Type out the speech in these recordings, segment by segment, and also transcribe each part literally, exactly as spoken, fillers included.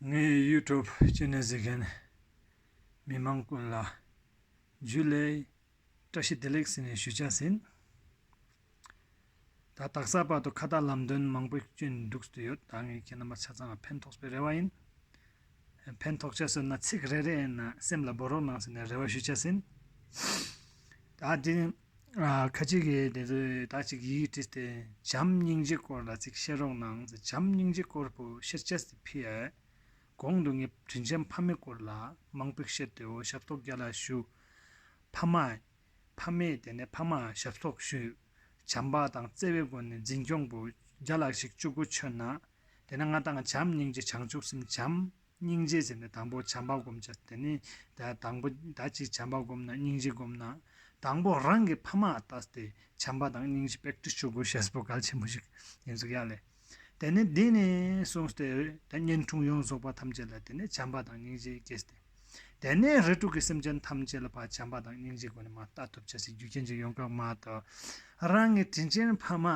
ངའི་ཡུ་ཊུབ་ཅེ་ནལ་གཟིགས་མཁན་མི་མང་ཀུན་ལ་ཇུ་ལེ་བཀྲ་ཤིས་བདེ་ལེགས་ཟེར་ནས་ཞུ་བྱ་ཟིན། ད་དག་ས་བར་དུ་ཁ་ཏ་ལམ་སྟོན་མང་པོ་བསྐྱོན་འདུག་སྟེ་ཡོད། ད་ངས་ཁྱེད་རྣམ་པ་ཆ་ཚང་ལ་ཕན་ཐོགས་པའི་རེ་བ་ཡིན། ཕན་ཐོགས་ཆ་སོང་ན་ཚིག་རེ་རེ་ཡིན་ན་སེམས་ལ་འབོར་རོགས་གནང་ཟེར་ནས་རེ་བ་ཞུ་བྱ་ཟིན། ད་དེ་ཨ་ཁ་ཅིག་གིས་དེ་ཚོ་ད་ཅིག་ཡིག་བྲིས་ཏེ་བྱམས་སྙིང་རྗེ་སྐོར་ལ་ཅིག་བཤད་རོགས་གནང་ཟེར། བྱམས་སྙིང་རྗེ་སྐོར་པོ་ཤེར་ཆས་སི་ཕི་ཨ་གོང་དུ་ངས་དྲིན་ཅན་ཕ་མའི་སྐོར་ལ་མང་པོ་བཤད་དེའོ། ཞབས་ཏོག་རྒྱ་ལ་ཞུ། ཕ་མ་ཕ་མས་དེ་ནས་ཕ་མ་ཞབས་ཏོག་ཞུ། བྱམས་པ་དང་བརྩེ་བའི་སྒོ་ནས་འཛིན་སྐྱོང་པོ་རྒྱ་ལ་ཞིག་བཅུག་གོ་ཆོད་ན། དེ་ནས་ང་དང་བྱམས་སྙིང་རྗེ་བྱང་ཆུབ་སེམས། བྱམས་སྙིང་རྗེ་ཟེར་ནས་དང་པོ་བྱམས་པ་སྒོམ་བྱ། དེ་ནས་ད་དང་པོ་ད་ཅིག་བྱམས་པ་སྒོམ་ན་སྙིང་རྗེ་སྒོམ་ན། དང་པོ་རང་གི་ཕ་མ་ལྟ་སྟེ་བྱམས་པ་དང་སྙིང་རྗེ་པེག་ཊི་སི་བཅུག་དགོས་ཤེས་པོ་གལ་ཆེན་པོ་ཞིག་ཡིན་ཟུག་ཡ་ལེ། དེ་ནས་འདི་ནས་གསུངས་ཏེ་ད་བརྙན་ཐུང་ཡོངས་རྫོགས་པ་ཐམས་ཅད་ལ་དེ་ནས་བྱམས་པ་དང་སྙིང་རྗེ་སྐྱེས་ཏེ། དེ་ནས་རིགས་དྲུག་གི་སེམས་ཅན་ཐམས་ཅད་ལ་ཕར་བྱམས་པ་དང་སྙིང་རྗེ་སྒོ་ནས་མར་ལྟ་ཐུབ་བྱ་ཟེར་རྒྱུ་རྐྱེན་ཅིག་ཡོང་གི་མ་གཏོགས། རང་གི་དྲིན་ཅན་ཕ་མ་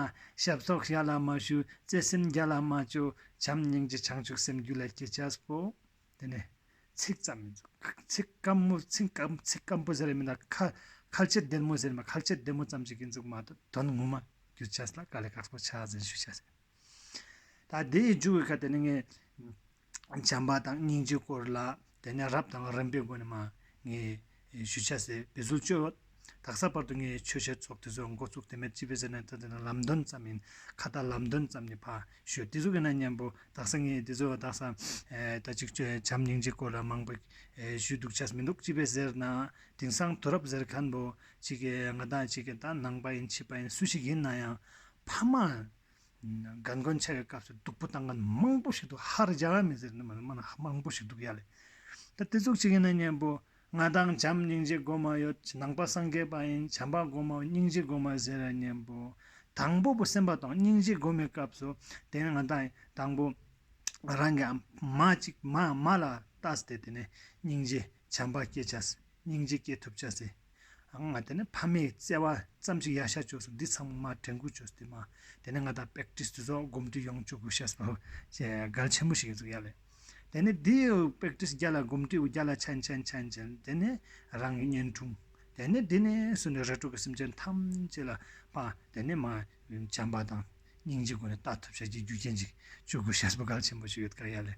ཞབས་ཏོག་རྒྱ་ལ་མ་ཞུ། བརྩེ་སེམས་རྒྱ་ལ་མ་བཅུག། བྱམས་སྙིང་རྗེ་བྱང་ཆུབ་སེམས་རྒྱུད་ལ་སྐྱེ་བྱས་པོ། དེ་ནས་ཚིག་ཙམ་མིན་འདུག། ཚིག་སྐམ་མོ་ཚིག་སྐམ་ཚིག་སྐམ་པོ་ཟེར་མིན་ན་ཁ་ཁ་ལྕེ་བདེ་མོ་ཟེར་མ། ཁ་ལྕེ་བདེ་མོ་ཙམ་ཞིག་གི་འཛུགས་མ་གཏོགས་དོན་ངོ་མ་རྒྱུ་ཆ་ལ་དཀའ་ལས་ཁག་པོ་ཆགས་ཟེར་ཞུ་བྱ་ཟེར། ད་དེའི་མཇུག་གི་ཁ་དེ་ནི་ངས་བྱམས་པ་དང་སྙིང་རྗེ་སྐོར་ལ་དེ་ནས་རབ་དང་རིམ་པའི་སྒོ་ནས་མ་ངས་ཞུ་བྱ་ཟེར་འབད་རྩོལ་བཅོས། དག་ས་བར་དུ་ངས་ཆོས་བཤད་ཚོགས་དེ་ཚོ་འགོ་བཙུགས་དེ་མེད་ཅི་བས་ཟེར་ན་ད་དེ་ན་ལམ་སྟོན་ཙམ་ཡིན། ཁ་ཏ་ལམ་སྟོན་ཙམ་ནས་ཕར་ཞུ། དེ་ཚོ་གི་ན་མཉམ་པོ་དག་ས་ངས་དེ་ཚོ་དག་ས་ད་ཅིག་བྱམས་སྙིང་རྗེ་སྐོར་ལ་མང་པོ་ཞུ་འདུག་ཆ་མི་འདུག་ཅི་བས་ཟེར་ན། དེང་སང་དུས་རབས་ཟེར་མཁན་པོ་ཅིག་གི་ང་དང་ཅིག་གི་ད་ནང་པ་ཡིན་ཕྱི་པ་ཡིན་སུ་ཞིག་ཡིན་ན་ཡང་ཕ་མ་རྒན་རྒོན་ཆགས་པའི་སྐབས་སུ་སྡུག་པོ་བཏང་མཁན་མང་པོ་ཞིག་འདུག། ཧ་ར་རྒྱག་ཡ་མེད་ཟེར་ནི་མ་མ་ན་མང་པོ་ཞིག་འདུག་ཡ་ལེ། ད་དེ་ཚོགས་ཅིག་ཡིན་ན་མཉམ་པོ་ང་དང་བྱམས་སྙིང་རྗེ་སྒོམ་མ་ཡོད། ནང་པ་སངས་རྒྱས་པ་ཡིན་བྱམས་པ་སྒོམ་མ་སྙིང་རྗེ་སྒོམ་མ་ཟེར་ཡ་མཉམ་པོ། དང་པོ་པོ་སེམས་པ་དང་སྙིང་རྗེ་སྒོམ་མའི་སྐབས་སུ་དེ་ནི་ང་དང་དང་པོ་རང་གི་མ་ཅིག་མ་མ་ལ་ལྟ་སྟེ་དེ་ནས་སྙིང་རྗེ་བྱམས་པ་སྐྱེ་བྱ་སེ། སྙིང་རྗེ་སྐྱེ་ཐུབ་བྱ་སེ། ང་དེ་ནས་ཕ་མའི་བརྩེ་བ་ཙམ་ཞིག་ཡར་ཤ་བཅོས་སོང་། འདི་ཚང་མ་དྲན་སྐུལ་བཅོས་ཏེ་མ། དེ་ནས་ང་དང་པེག་ཊི་སི་དེ་ཚོ་གོམས་འདྲིས་ཡོང་བཅུག་དགོས་ཤེས་པ་གལ་ཆེན་པོ་ཞིག་ཡིན་ཟུག་ཡ་ལེ། དེ་ནས་འདི་པེག་ཊི་སི་རྒྱ་ལ་གོམས་འདྲིས་རྒྱ་ལ་ཆན་ཆན་ཆན་ཆན་དེ་ནས་རང་གི་བརྙན་ཐུང་། དེ་ནས་འདི་ནས་སུ་ནས་རེ་ཊོ་གི་སེམས་ཅན་ཐམས་ཅད་ལ་པ་དེ་ནས་མ་བྱམས་པ་དང་སྙིང་རྗེ་སྒོ་ནས་ལྟ་ཐུབ་བྱ་རྒྱུ་རྒྱུ་རྐྱེན་ཅིག་བཅུག་དགོས་ཤེས་པ་གལ་ཆེན་པོ་ཞིག་ཡོད་ཀ་ཡ་ལེ།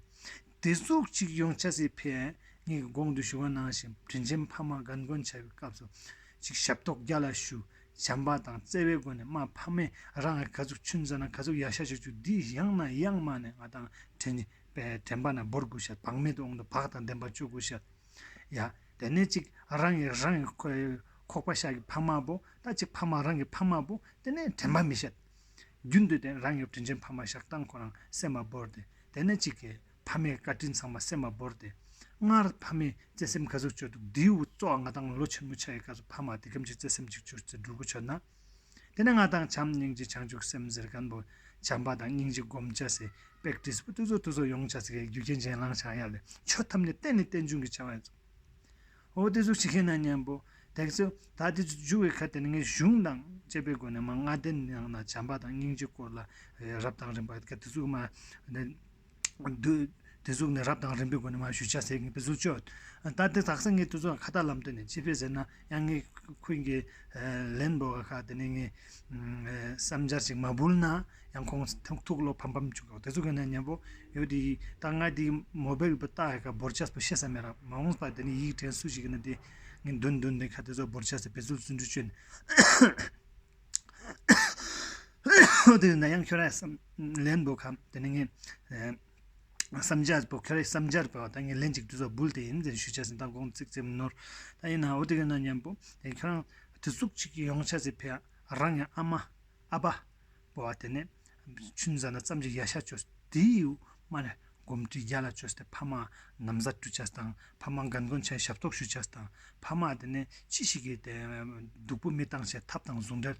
དེ་ཟུག་ཅིག་ཡོང་ཆ་སི་ཕན་ངས་གོང་དུ་ཞུ་བ་ནང་བཞིན་དྲིན་ཆེན་ཕ་མ་རྒན་རྒོན་ཆགས་པའི་སྐབས་སུ་ཅིག་ཞབས་ཏོག་རྒྱ་ལ་ཞུ། བྱམས་པ་དང་བརྩེ་བའི་སྒོ་ནས་མ་ཕ་མས་རང་ག་ཟུག་ཆུན་ཟ་ན་ག་ཟུག་ཡ་ཤ་ཞུ་ཆུ་འདི་ཡང་ན་ཡང་མ་ནས་ང་དང་དྲན་པའི་དྲན་པ་ན་བོར་དགོས་ཤ། བག་མེད་དུ་འོང་དུ་བག་དང་ལྡན་པ་བཅུག་དགོས་ཤ། ཡ། དེ་ནས་ཅིག་རང་གི་རང་གི་ཁོ་ཁོག་པ་ཤ་གི་ཕ་མ་བོ་ད་ཅིག་ཕ་མ་རང་གི་ཕ་མ་བོ་དེ་ནས་དྲན་པ་མི་ཤད། རྒྱུན་དུ་དེ་རང་གི་དྲིན་ཆེན་ཕ་མ་ཞག་དང་ཁོ་རང་སེམས་མ་བོར་ཏེ་དེ་ནས་ཅིག་གི་ཕ་མའི་བཀའ་དྲིན་ཚང་མ་སེམས་མ་བོར་ཏེ། སྔར་ཕ་མའི་བརྩེ་སེམས་ག་ཟུག་བཅོས་འདུག་འདིའུ་གཙོ་བ་ང་དང་ལོ་ཆེན་མོ་ཆགས་ཡི་སྐབས་སུ་ཕ་མ་དེ་གམ་ཅིག་བརྩེ་སེམས་ཅིག་བཅོས་ཏེ་འགྲུལ་གོ་ཆོད་ན། དེ་ནས་ང་དང་བྱམས་སྙིང་རྗེ་བྱང་ཆུབ་སེམས་ཟེར་མཁན་པོ་བྱམས་པ་དང་སྙིང་རྗེ་སྒོམ་བྱ་སེ་པེག་ཊི་སི་པོ་དུ་ཚོ་དུ་ཚོ་ཡོང་བྱ་སེ་གི་རྒྱུ་རྐྱེན་ཅན་ལངས་བྱ་ཡ་ལེ། ཆོས་ཐམས་ནི་རྟེན་ནི་རྟེན་འབྱུང་གི་བྱ་བ་ཡིན་ཚོ། འོ་དེ་ཚོ་ཅི་ཁེ་ན་མཉམ་པོ་དེ་ཚོ་ད་དེ་ཚོ་འཇུ་བའི་ཁ་དེ་ནི་ངས་གཞུང་དང་བཅས་པའི་སྒོ་ནས་མ་ལྔ་ལྡན་ནང་ན་བྱམས་པ་དང་སྙིང་རྗེ་སྐོར་ལ་རབ་དང་རིམ་པ་ག་དེ་ཚོ་མ་འདུ། དེ་ཟུག་ནས་རབ་དང་རིམ་པའི་སྒོ་ནས་མ་ཞུ་བྱ་ཟེར་གྱི་དཔེ་ཟུག་བཅོས། ད་དེ་དག་ས་ངས་དེ་ཚོ་ཁ་ཏ་ལམ་སྟོན་ནས་ཅི་ཕེ་ཟེར་ན་ཡང་ངས་ཁོའི་གི་ལན་པོ་ཁ་དེ་ནས་ངས་བསམ་འཆར་ཞིག་མ་འབུལ་ན་ཡང་ཁོང་ཐུག་ཐུག་ལོ་ཕམ་ཕམ་བཅུག་གོ། དེ་ཚོ་གི་ན་མཉམ་པོ་ཡོད་དེ་ད་ང་དེ་མོ་བེལ་པོ་ལྟ་ཧེ་ཁ་འབོར་ཆས་པོ་ཤེས་ས་མེད་ར། མ་འོངས་པ་དེ་ནས་ཡིག་དྲན་སུ་ཞིག་གི་ན་དེ་ངས་འདོན་འདོན་དེ་ཁ་དེ་ཚོ་འབོར་ཆས་སེ་དཔེ་ཚུལ་བརྩོན་འགྲུས་བཅོས་ནས། འོ་དེ་ན་ཡང་ཁྱོད་ར་བསམ་ལན་པོ་ཁམ་དེ་ནི་ངས་བསམ་འཆར་པོ་ཁྱོད་ར་བསམ་འཆར་པོ་ད་ངས་ལན་ཅིག་དུས་ཚོད་འབུལ་དེ་ཡིན་ཟེར་ཞུ་བྱ་ཟིན་ད་དགོངས་ཚིག་ཙེམ་ནོར། ད་ཡིན་ན་འོ་དེ་གི་ན་མཉམ་པོ་དེ་ཁྱོད་རང་དུས་ཚོད་ཅིག་ཡོང་ཆ་ཟེར་ཕེ་རང་ཡང་ཨ་མ་ཨ་ཕ་པོ་བ་དེ་ནས་ཆུན་ཟ་ན་ཙམ་ཅིག་ཡ་ཤ་བཅོས་དེའི་མ་ནས། གོམས་འདྲིས་རྒྱ་ལ་བཅོས་ཏེ་ཕ་མ་ན་བཟའ་བཀྲུ་བྱས་དང་ཕ་མ་རྒན་རྒོན་ཆ་ཞབས་ཏོག་ཞུ་བྱས་དང་ཕ་མ་དེ་ནས་ཅི་ཞིག་གིས་དེ་སྡུག་པོ་མི་བཏང་བྱས་ཐབས་དང་ཟུང་འབྲེལ་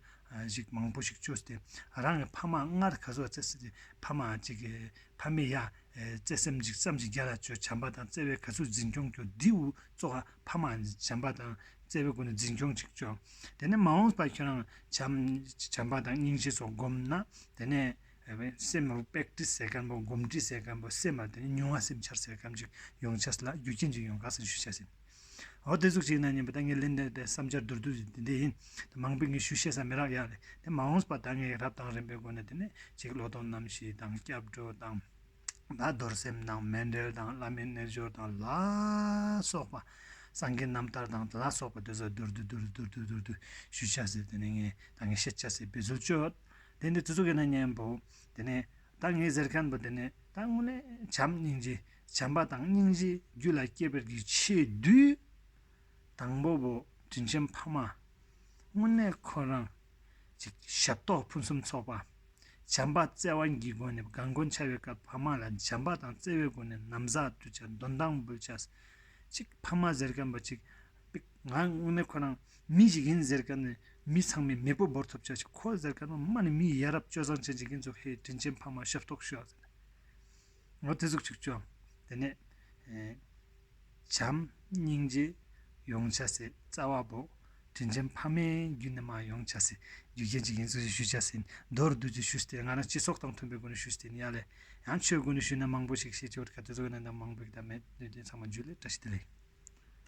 ཞིག་མང་པོ་ཞིག་བཅོས་ཏེ་རང་གི་ཕ་མ་སྔར་ག་ཚོད་བརྩེ་སྲིད་དེ་ཕ་མ་ཅིག་གི་ཕ་མའི་ཡ་བརྩེ་སེམས་ཅིག་ཙམ་ཞིག་རྒྱ་ལ་བཅོས་བྱམས་པ་དང་བརྩེ་བའི་ག་ཚོད་འཛིན་སྐྱོང་རྒྱུ་འདི་འུ་གཙོ་བ་ཕ་མ་བྱམས་པ་དང་བརྩེ་བའི་སྒོ་ནས་འཛིན་སྐྱོང་ཅིག་བཅོས། དེ་ནས་མ་འོངས་པ་ཁྱོད་རང་བྱམས་བྱམས་པ་དང་སྙིང་རྗེ་སོགས་སྒོམ་ན་དེ་ནས། བས་པས་སེམས་རུ་པེག་ཏི་སི་ཟེར་མཁན་པོ་སྒོམ་ཏི་སི་ཟེར་མཁན་པོ་སེམས་མ་དེ་ནི་མྱོང་བ་སེམས་འཆར་ཟེར་མཁན་ཅིག་ཡོང་ཆས་ལ་རྒྱུ་རྐྱེན་ཅིག་ཡོང་ག་ཟེར་ཞུ་ཆས་ཟིན། འོ་དེ་ཟུག་ཅིག་ན་ཉན་པ་ད་ངས་ལན་དེ་དེ་བསམ་འཆར་མདོར་བསྡུས་དེ་འདི་ཡིན། དེ་མང་པོ་ངས་ཞུ་ཤེས་ས་མི་རག་ཡ་རེད། དེ་མ་འོངས་པ་ད་ངས་རབ་དང་རིམ་པའི་སྒོ་ནས་དེ་ནས་ཅིག་བློ་སྟོན་རྣམ་བཞི་དང་སྐྱབས་འགྲོ་དང་། ད་རྡོར་སེམས་དང་མཎྜལ་དང་བླ་མའི་རྣལ་འབྱོར་དང་ལ་སོགས་པ། སངས་རྒྱས་རྣམ་ཐར་དང་ལ་སོགས་པ་དེ་ཚོ་མདོར་བསྡུས་མདོར་བསྡུས་མདོར་བསྡུས་མདོར་བསྡུས་ཞུ་ཆས་ཟེར། དེ་ནས་ངས་ད་ངས་བཤད་ཆས་ཟེར་འབད་རྩོལ་བཅོས། དེ་འདི་དེ་ཚོ་གི་ན་མཉམ་པོ། དེ་ནས་ད་ངས་ཟེར་མཁན་པོ་དེ་ནས་ད་དངོས་གནས་བྱམས་སྙིང་རྗེ། བྱམས་པ་དང་སྙིང་རྗེ་རྒྱུད་ལ་སྐྱེས་པའི་གི་ཆེས་བསྡུས། དང་པོ་བོ་དྲིན་ཅན་ཕ་མ། དངོས་གནས་ཁོ་རང་ཅིག་ཞབས་ཏོག་ཕུན་སུམ་ཚོགས་པ། བྱམས་པ་བརྩེ་བ་གི་སྒོ་ནས་གང་དགོན་ཆ་བའི་སྐབས་ཕ་མ་ལ་བྱམས་པ་དང་བརྩེ་བའི་སྒོ་ནས་ན་བཟའ་བཏུང་བྱ་འདོན་ཐང་འབུལ་བྱ། ཅིག་ཕ་མ་ཟེར་མཁན་པོ་ཅིག་ང་དངོས་གནས་ཁོ་རང་མི་ཞིག་ཡིན་ཟེར་མཁན་ནི་མི་ཚང་མའི་མེས་པོ་འབོར་ཐུབ་བྱ་ཞིག་ཁོ་ཟེར་མཁན་པོ་མ་ནི་མི་ཡ་རབས་སྤྱོད་བཟང་ཅན་ཅིག་ཡིན་ཚོ་ཧེ་དྲིན་ཅན་ཕ་མ་ཞབས་ཏོག་ཞུ་ཨ་ཟེར། འོ་དེ་ཟུག་ཅིག་ཅོ། དེ་ནས་ཨེ། བྱམས་སྙིང་རྗེ་ཡོང་ཆ་སེ་རྩ་བ་བོ། དྲིན་ཅན་ཕ་མའི་རྒྱུད་ནས་མ་ཡོང་ཆ་སེ་རྒྱུ་རྐྱེན་ཅིག་ཡིན་ཚུལ་ཞུ་ཆ་སེ་མདོར་བསྡུས་ཀྱི་ཞུས་ཏེ་ང་རང་སྤྱི་ཚོགས་དང་མཐུན་པའི་སྒོ་ནས་ཞུས་ཏེ་ཡིན་ཡ་ལེ། ཡང་ཆོས་སྒོ་ནས་ཞུས་ན་མང་པོ་ཞིག་བཤད་ཆོག་ག་དེ་ཚོ་གི་ནང་ན་མང་པོ་ཞིག་ད་མེད་དུས་དེ་ཚང་མ་རྒྱུད་ལས་བཀྲ་ཤིས་བདེ་ལེགས།